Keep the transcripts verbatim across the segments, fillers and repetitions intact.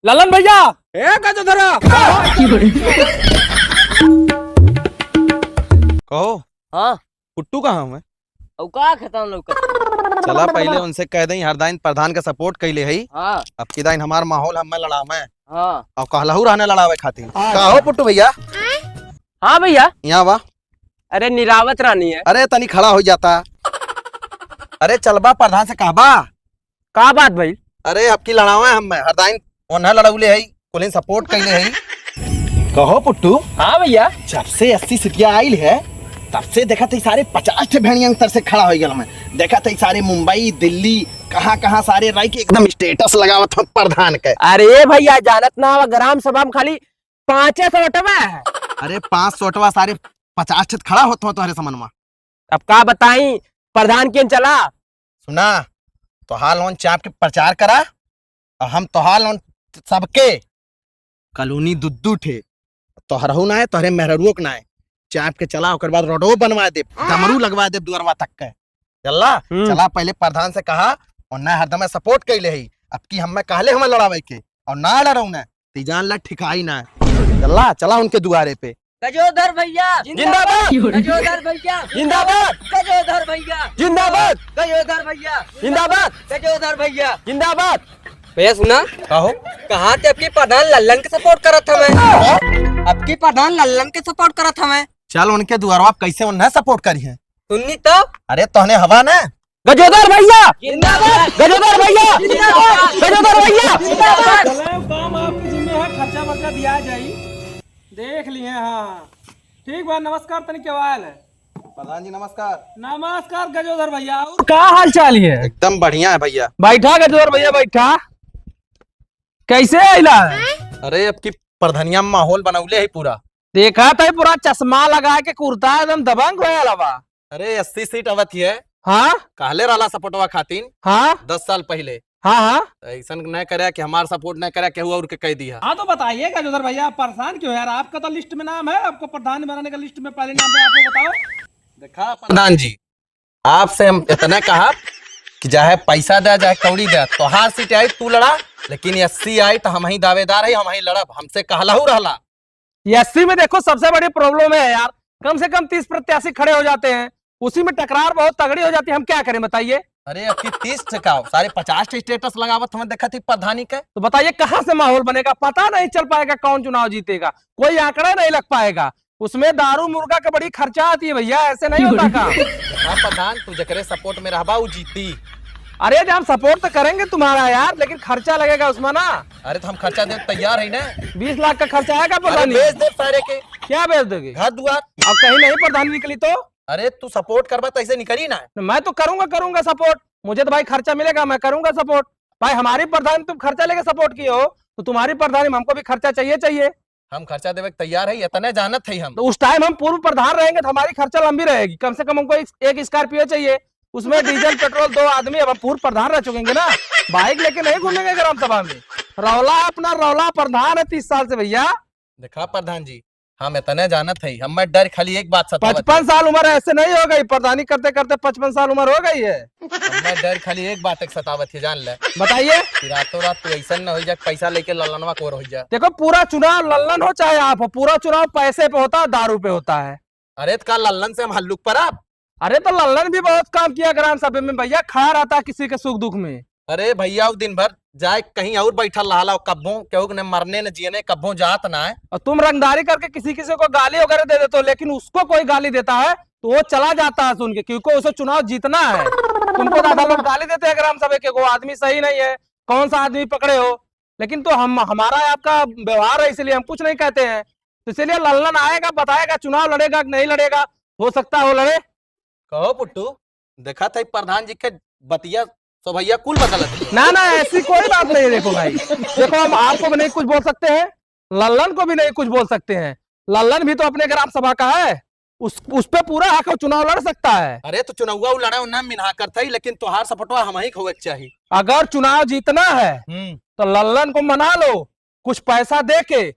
ललन भैया। ए, गजोधरा। कहो। हाँ। पुट्टू कहाँ हुए? अउ का खतम लौकत? चला, पहिले उनसे कह देई, हर दाइन प्रधान के support कइले हई। हाँ। अब की दाइन हमार माहौल हमें लड़ावे। हाँ। अउ कहलहू रहने लड़ावे खातिर। हाँ। का हो पुट्टू भैया? हाँ भैया। यहाँ बा। अरे निरावत रानी है। अरे तनी खड़ा हो जाता। अरे चलबा प्रधान से कहबा। का बात भइल? अरे अब की लड़ावे हमें, हर दाइन ओन्हा लड़ौले हई, कुलिन support कइले हई। कहो पुट्टू। हाँ भैया। जब से अस्सी सीटिया आइल है, तब से देखत हई सारे पचास ठे भेड़िया अंतर से खड़ा होइ गल में। देखत हई सारे मुंबई, दिल्ली, कहाँ कहाँ सारे रह के एकदम status लगावत हम प्रधान के। अरे भैया, जानत ना हवा, ग्राम सभा में खाली पाँचे सौ वोटवा है। अरे पाँच सौ वोटवा सारे पचास ठे खड़ा होत हो तोहरे समन में। अब का बताई, प्रधान केन चला। सुना, तोहार लोन चाप के प्रचार करा, अउ हम तोहार लोन सबके कॉलोनी दू दू ठे, तोहरहू ना है, तोहरे मेहररुओ के ना है, चाप के चला, ओकर बाद रोडो बनवा देब, डमरू लगवा देब दुअरवा तक के। चला, हम्म। चला पहिले प्रधान से कहा, ओन्हा हरदम support कइले हई, अब की हमें कहले हमें लड़ावे के, अउ ना लड़ौने, ती जान ला ठिकाई ना। चला, चला उनके दुआरे पे। गजोधर भैया जिंदाबाद। गजोधर भैया जिंदाबाद। गजोधर भैया जिंदाबाद। गजोधर भैया जिंदाबाद। गजोधर भैया जिंदाबाद। भैया सुना। का हो? कहा थे अब की प्रधान लल्लन के support करत हमें। हाँ? अब की प्रधान लल्लन के support करत हमें। चल उनके दुआरवा, अब कैसे उन्हें support करी है? सुननी तो। अरे तोहने हवा ना। गजोधर भैया जिंदाबाद। गजोधर भैया जिंदाबाद। गजोधर भैया जिंदाबाद। चलो, काम आपके जिम्मे है, खर्चा वर्चा दिया जाई। देख लिए, हाँ, हाँ। ठीक बा, नमस्कार, तनी केवाल है। प्रधान जी, नमस्कार। नमस्कार गजोधर भैया, और का हाल चाल है? एकदम बढ़िया है भैया। बैठा गजोधर भैया, बैठा। कैसे आइला है? अरे, अब की प्रधनिया में माहौल बनौले है पूरा। देखा था पूरा चश्मा लगा के, कुर्ता एकदम दबंग होए वाला बा। अरे, अस्सी सीट आवत ही है। हाँ? कहले रहला सपोर्टवा खातिन। हाँ? दस साल पहिले। हाँ, हाँ। ऐसन न करे कि हमार support न करे, केहू और के कह दिया। हाँ, तो बताइए गजोधर भैया, आप परेशान क्यों हैं यार? आपका तो list में नाम है, आपको प्रधान बनाने का list में पहले नाम पे, आपको बताओ। देखा प्रधान जी, आपसे हम इतने कहा कि चाहे पैसा दे, चाहे कौड़ी दे, तोहार सीट आई तू लड़ा, लेकिन अस्सी आई तो हम ही दावेदार है, हम ही लड़ब, हमसे कहलहू रहला। अस्सी में देखो सबसे बड़ी problem है यार, कम से कम तीस प्रत्याशी खड़े हो जाते हैं, उसी में टकरार बहुत तगड़ी हो जाती है, हम क्या करें बताइए? अरे अब की तीस ठे का हो, सारे पचास ठे status लगावत हमें देखत ही प्रधानी के। तो बताइए कहाँ से माहौल बनेगा, पता नहीं चल पाएगा कौन चुनाव जीतेगा, कोई आंकड़ा नहीं लग पाएगा। उसमें दारू मुर्गा का बड़ी खर्चा आती है भैया, ऐसे नहीं होता काम। हाँ प्रधान, तू जकरे support में रहबा, उ जीती। अरे, तो हम support तो करेंगे तुम्हारा यार, लेकिन खर्चा लगेगा उसमें ना। अरे, तो हम खर्चा देवे तैयार है ना। बीस लाख का खर्चा आएगा अरे, प्रधानी? बेच दे सारे के। क्या बेच दोगे? घर दुआर। अब कहीं नहीं प्रधानी निकली तो? अरे, तू support करबा तो ऐसे निकली ना। मैं तो करूंगा, करूंगा support। मुझे तो भाई खर्चा मिलेगा, मैं करूंगा support। भाई, हमारी प्रधानी तुम खर्चा लेके support किए हो, तो तुम्हारी प्रधानी में हमको भी खर्चा चाहिए, चाहिए। हम खर्चा देवे के तैयार है, इतने जानत है हम। तो उस time हम पूर्व प्रधान रहेंगे तो हमारी खर्चा लंबी रहेगी, कम से कम हमको एक, एक Scorpio चाहिए, उसमें डीजल पेट्रोल दो आदमी, अब हम पूर्व प्रधान रह चुकेंगे ना, bike लेके नहीं घूमेंगे ग्राम सभा में। रौला अपना रौला प्रधान है तीस साल से भैया। देखा प्रधान जी, हम इतने जानत है, हमें डर खाली एक बात सतावत है। पचपन साल उम्र है, ऐसे नहीं हो गई, प्रधानी करते करते पचपन साल उम्र हो गई है। हमें डर खाली एक बात एक सतावत है, जान ले। बताइए। कि रातों रात तू ऐसा न हो जा, पैसा लेके लल्लनवा कोर हो जा। देखो, पूरा चुनाव लल्लन हो चाहे आप हो, पूरा चुनाव पैसे पे होता है, दारू पे होता है। अरे तो का लल्लन से हम हल्लुक पर आप? अरे तो लल्लन भी बहुत काम किया ग्राम सभा में भैया, खड़ा रहता किसी के सुख दुख में। अरे भैया, वो दिन भर जाए कहीं और बैठल रहला, कब्बो केहू के न मरने न जियने, कब्बो जात ना है। और तुम रंगदारी करके किसी किसी को गाली वगैरह दे देते हो, लेकिन उसको कोई गाली देता है तो वो चला जाता है सुन के, क्योंकि उसे चुनाव जीतना है। तुमको ज्यादा लोग गाली देते हैं ग्राम सभा के, वो आदमी सही नहीं है, कौन सा आदमी पकड़े हो, लेकिन तो हम, हमारा आपका व्यवहार है, इसलिए हम कुछ नहीं कहते हैं। तो इसलिए लल्लन आएगा, बताएगा, चुनाव लड़ेगा कि नहीं लड़ेगा, हो सकता हो लड़े। कहो पुट्टू, देखा था प्रधान जी के बतिया सो भैया कुल बदलत है। ना, ना, ऐसी कोई बात नहीं है। देखो भाई, देखो, हम आपको भी नहीं कुछ बोल सकते हैं, लल्लन को भी नहीं कुछ बोल सकते हैं। लल्लन भी तो अपने ग्राम सभा का है, उस, उस पे पूरा हक है, चुनाव लड़ सकता है। अरे तो चुनाव लड़े ना मिनहा कर था, लेकिन तोहार सपोर्टवा हम ही खोवे के चाहिए। अगर चुनाव जीतना है हम्म। तो लल्लन को मना लो, कुछ पैसा दे के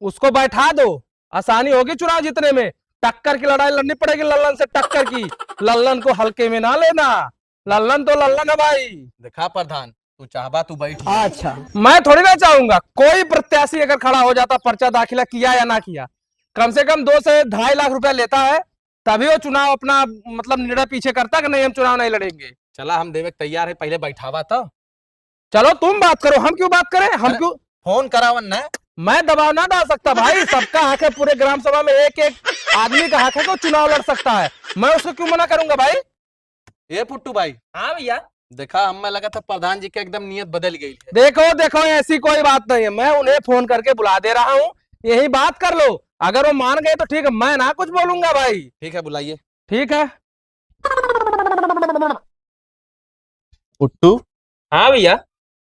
उसको बैठा दो, आसानी होगी चुनाव जीतने में। टक्कर की लड़ाई लड़नी पड़ेगी लल्लन से, टक्कर की। लल्लन को हल्के में ना लेना, लल्लन तो लल्लन है भाई। देखा प्रधान, तू चाहबा, तू बैठ। अच्छा। मैं थोड़ी ना चाहूंगा, कोई प्रत्याशी अगर खड़ा हो जाता, पर्चा दाखिला किया या ना किया, कम से कम दो से ढाई लाख रुपया लेता है, तभी वो चुनाव अपना, मतलब, निर्णय पीछे करता कि नहीं, हम चुनाव नहीं लड़ेंगे। चला, हम देवे के तैयार है, पहले बैठावा तो। चलो, तुम बात करो, हम क्यों बात करें, हम अरे, क्यों? फोन करावन ना। मैं दबाव ना डाल सकता भाई, सबका हक है, पूरे ग्राम सभा में एक एक आदमी का हक है कि वो चुनाव लड़ सकता है, मैं उसको क्यों मना करूंगा भाई? ए पुट्टू भाई। हाँ भैया। देखा, हमें लगा था प्रधान जी के एकदम नियत बदल गई है। देखो, देखो, ऐसी कोई बात नहीं है, मैं उन्हें फोन करके बुला दे रहा हूँ, यही बात कर लो, अगर वो मान गए तो ठीक है, मैं ना कुछ बोलूंगा भाई। ठीक है, बुलाइए। ठीक है। पुट्टू। हाँ भैया।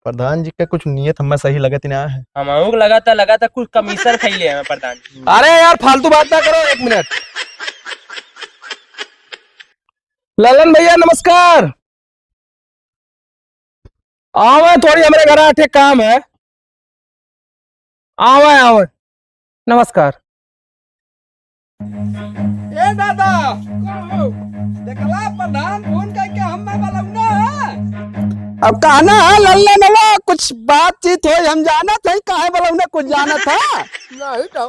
प्रधान जी का कुछ नियत हमें सही लगत ही ना है। हमहू के लगा था, लगा था कुछ कमीशन खैले हैं प्रधान जी। अरे यार, फालतू बात ना करो, एक मिनट। ललन भैया, नमस्कार। आवे, थोड़ी हमरे घर आठे काम है। आवे, आवे। नमस्कार। ए दादा, कहो, देखला प्रधान फोन करके हम्मे बलौना है। अब कहना है लल्लनवा, कुछ बातचीत होई, हम जानत है काहे बलौना, कुछ जानत है? नहीं तो।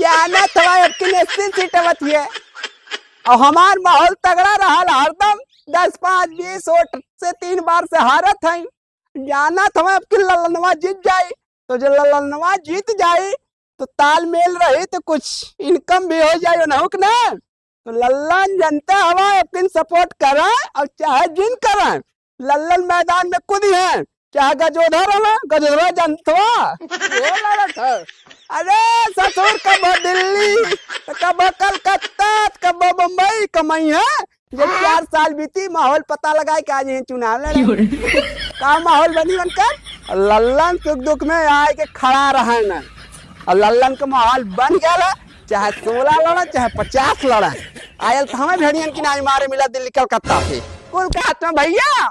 जानत हवा, अब की अस्सी सीट आवत है। और हमार माहौल तगड़ा रहल हरदम, दस पाँच बीस वोट से तीन बार से हारत है। जानत हवा, अब की लल्लनवा जीत जाई। तो जो लल्लनवा जीत जाई, तो तालमेल रही, तो कुछ income भी हो जाई, ओनहु के ना। तो लल्लन जनता हवा, अपन support करा और चाहे जिन करा, लल्लन मैदान में कूदी है, चाहे गजोधर हवा, गजोधरा जनतवा। वो लड़त है। अरे ससुर, कबो दिल्ली, कबो कलकत्ता, कबो बम्बई कमाई है, जब चार साल बीती, माहौल पता लगाए के आज यहीं चुनाव लड़े। का माहौल बनी उनकर? लल्लन सुख दुख में आए के खड़ा रहे न। और लल्लन के माहौल बन गया, चाहे सोलह लड़ा, चाहे पचास लड़ा। आयल तो हमें भेड़ियन की नाई मारे मिला दिल्ली कलकत्ता से। कुल के हाथ में भैया,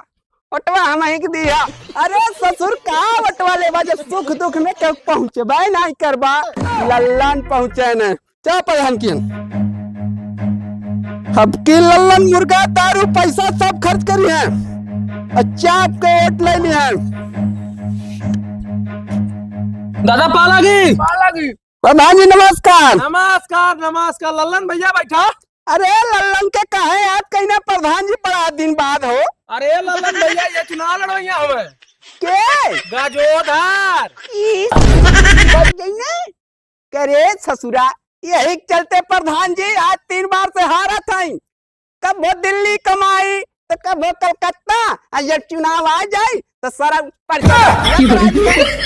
ओटवा हम ही के दिया। अरे ससुर, का ओटवा लेबा, जब सुख दुख में केहू पहुँचबे नहीं करबा। लल्लन पहुँचे न। चाप है हमकिन। अब की लल्लन मुर्गा, दारू, पैसा सब खर्च करी है। अच्छा, आपके वोट ले ली है। दादा, पालागी। पालागी। प्रधान जी, नमस्कार। नमस्कार, नमस्कार। लल्लन भैया, बैठा। अरे, लल्लन के काहे याद कइना प्रधान जी, बड़ा दिन बाद हो। अरे, लल्लन भैया, ये चुनाव लड़वइया हमें। के? गजोधर। ई बच गई ने। करे ससुरा, यही के चलते प्रधान जी आज तीन बार से हारत हई। कबो दिल्ली कमाई, तो कबो कलकत्ता, आ जब चुनाव आ जाई, तो सारा प्रचार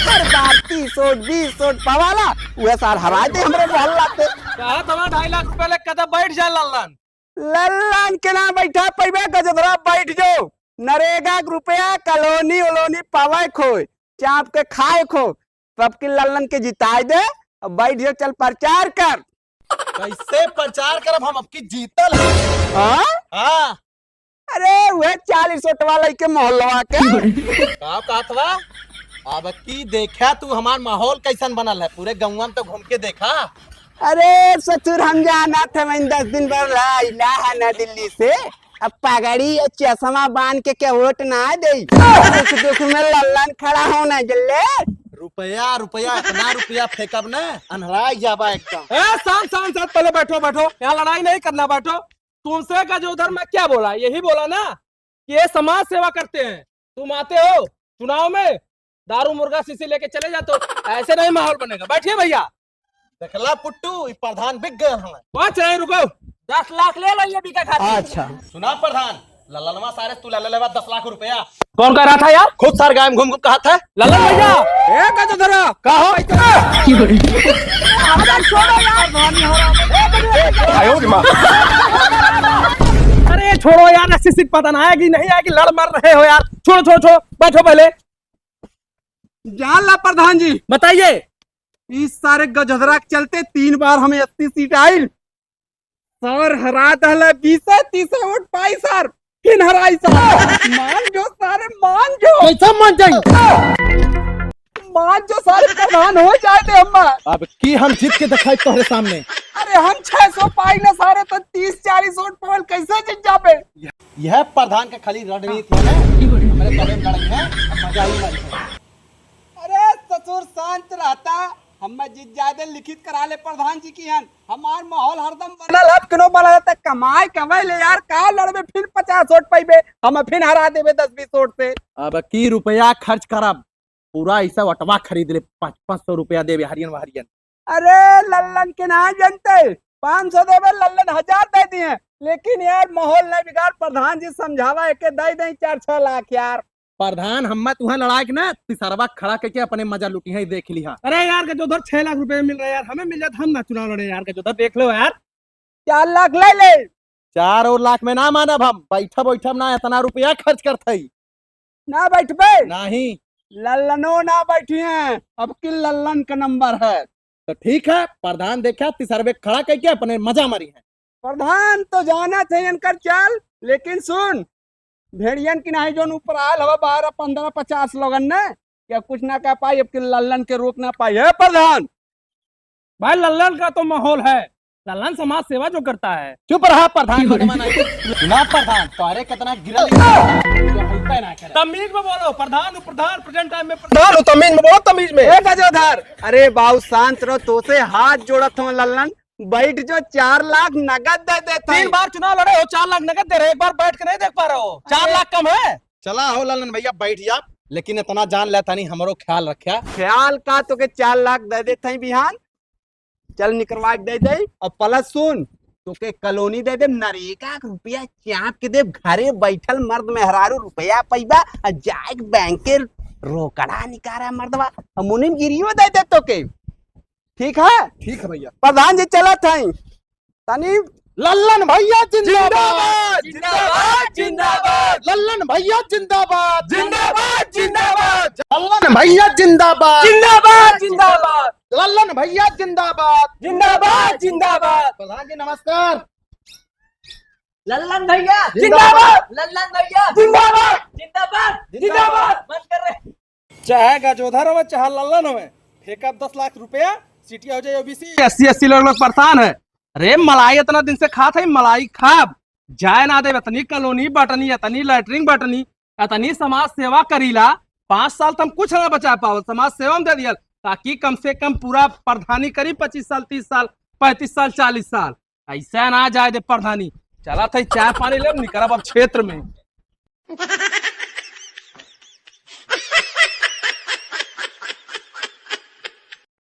हर बार तीस वोट, बीस वोट पावाला, उहे सार हरा दे हमरे मोहल्ला पे। कहा था ढाई लाख रुपया लेके कदम बैठ जा लल्लन। लल्लन के ना बैठा पैबे, गजोधरा बैठ जो। नरेगा के रुपया, कॉलोनी वोलोनी पावे खोए, चाप के खाए खो, सबके लल्लन के जिताए दे और बैठ जो, चल प्रचार कर। कैसे प्रचार करब हम, अबकी जीतल है। हाँ? हाँ। अरे, उहे चालीस वोटवा लइके मोहल्लवा के। का कहत बा? अबकी देखा तू हमार माहौल कैसन बनल है, पूरे गौवा में तो घूम के देखा। अरे ससुर, हम जानत हवन दस दिन बाद अइला है ना दिल्ली से, अब पगड़ी और चश्मा बांध के, के वोट ना दे। सुख दुख में लल्लन खड़ा होना जल्ले। रुपया, रुपया, इतना रुपया फेंकब ना, अन्हराई जाबा एकदम। ए, शांत, शांत, शांत, पहले बैठो, बैठो, यहाँ लड़ाई नहीं करना, बैठो। तुमसे गजोधर मैं क्या बोला, यही बोला ना कि ये समाज सेवा करते हैं, तुम आते हो चुनाव में, दारू मुर्गा शीशी लेके चले जाते हो, ऐसे नहीं माहौल बनेगा। बैठिए भैया। देखला पुट्टू, ई प्रधान बिक गए हमें। पाँच नहीं, रुको, दस लाख ले लो ये बिका खातिर। अच्छा। सुना प्रधान, ललनवा सारे तू ले लेबा दस लाख रुपया। कौन कह रहा था यार? खुद सार गाय में घूम घूम कहा था। ललन भैया। ए गजोधरा। का हो? अरे छोड़ो यार। आयो रे माँ। अरे छोड़ो यार, अस्सी सीट पता ना आएगी, नहीं आएगी, लड़ मर रहे हो यार। छोड़ो, छोड़ो, छोड़ो, बैठो पहले। जान ला प्रधान जी। बताइए। इस सारे गजोधरा के चलते तीन बार हमें अस्सी सीट आई। सर हरा दहला बीसे तीसे वोट पाई सर, फिर हराई सर। मान जो सारे, मान जो। कैसा मान जाई? मान जो सारे, प्रधान हो जाए दे हम। अब की हम जीत के दिखाई तोहरे सामने। अरे हम छह सौ पाई ना सारे, तो तीस चालीस वोट पावल कैसे जीत जाबे? यह प्रधान का खाली रणनीति है। अरे तबे लड़ाई है, अब मजा ही नहीं है। अरे ससुर शांत रहता, हम जीत जाए दे, लिखित करा ले प्रधान जी की हन। हमार माहौल हरदम बनल है, किनो बनल है, त कमाए कमाए ले यार, का लड़बे, फिर पचास वोट पाइबे, हम फिर हरा देबे दस बीस वोट से। अब की रुपया खर्च करब, पूरा ऐसा वटवा खरीद ले, पाँच पाँच सौ रुपया देबे हरियन वहरियन। अरे लल्लन के ना जनते, पाँच सौ देबे, लल्लन हजार दे दिए, लेकिन यार माहौल नहीं बिगाड़, प्रधान जी समझावा है के दे दे चार छह लाख यार। प्रधान, हम्मा तुहाँ लड़ाए के ना, तिसरवा खड़ा करके अपने मजा लूटी है, देख लिहा। अरे यार गजोधर, छह लाख रुपए मिल रहे यार, हमें मिल जात, हम ना चुनाव लड़े यार गजोधर, देख लो यार। चार लाख ले ले। चार और लाख में ना मानब हम, बैठब बैठब ना, इतना रुपया खर्च करत हई। ना बैठबे? नहीं। लल्लनो ना बैठी हैं, अब की लल्लन का नंबर है। तो ठीक है, प्रधान देखा, तिसरवे खड़ा करके अपने मजा मारी है। प्रधान तो जाना थे इनकर चाल, लेकिन सुन, भेड़ियन की नहीं जोन ऊपर आयल हवा बारह, पन्द्रह, पचास लोगन ने, क्या कुछ ना कह पाई, अब की लल्लन के रोक ना पाई है प्रधान। भाई, लल्लन का तो माहौल है, लल्लन समाज सेवा जो करता है। चुप रहा प्रधान, बदमाश नहीं। ना प्रधान, तोहरे कितना गिरल है, जो हल्का ना करे। तमीज में बोलो, प्रधान, प्रधान, present time में प्रधान। प्रधान, तमीज में बोलो, तमीज में। ए गजोधर, अरे बाबू शांत रहो, तोसे हाथ जोड़त हूँ लल्लन, बैठ जो, चार लाख नगद दे देता तीन हूँ। बार चुनाव लड़े हो, चार लाख नगद दे रहे, एक बार बैठ के नहीं देख पा रहे हो, चार अरे लाख कम है। चला हो ललन भैया, बैठ जा, लेकिन इतना जान ले तनी हमरो ख्याल रख्या। ख्याल का, तोके चार लाख दे देत हई बिहान, चल निकरवा के दे दे। और plus सुन, तोके कॉलोनी दे दे, नरेगा के रुपया चाप के दे, घरे बैठल मर्द मेहरारू रुपया पैबा, और जाए के बैंक के रोकड़ा निकारा मर्दवा, और मुनीम गिरियो दे दे तोके। ठीक है? ठीक है भैया। प्रधान जी चलत हई। तनी लल्लन भैया जिंदाबाद, जिंदाबाद, जिंदाबाद। लल्लन भैया जिंदाबाद, जिंदाबाद, जिंदाबाद। लल्लन भैया जिंदाबाद, जिंदाबाद, जिंदाबाद। लल्लन भैया जिंदाबाद, जिंदाबाद, जिंदाबाद। प्रधान जी नमस्कार। लल्लन भैया जिंदाबाद। जिंदाबाद। लल्लन भैया जिंदाबाद। जिंदाबाद, जिंदाबाद। जिंदाबाद। बंद कर रहे। चाहे गजोधर होवे, चाहे लल्लन होवे, फेंकब दस लाख रुपया, सीटिया हो जाए ओबीसी। SC ST लोग, लोग परेशान है। अरे मलाई इतना दिन से खात है, मलाई खाब, जाए ना देब, इतनी कॉलोनी बटनी, इतनी लैट्रिन बटनी, इतनी समाज सेवा करीला, पाँच साल तो हम कुछ ना बचा पावल, समाज सेवा में दे दियल, ताकि कम से कम पूरा प्रधानी करी पच्चीस साल, तीस साल, पैंतीस साल, चालीस साल, ऐसा ना जाए दे प्रधानी। चला था चाय पानी ले निकलब अब क्षेत्र में।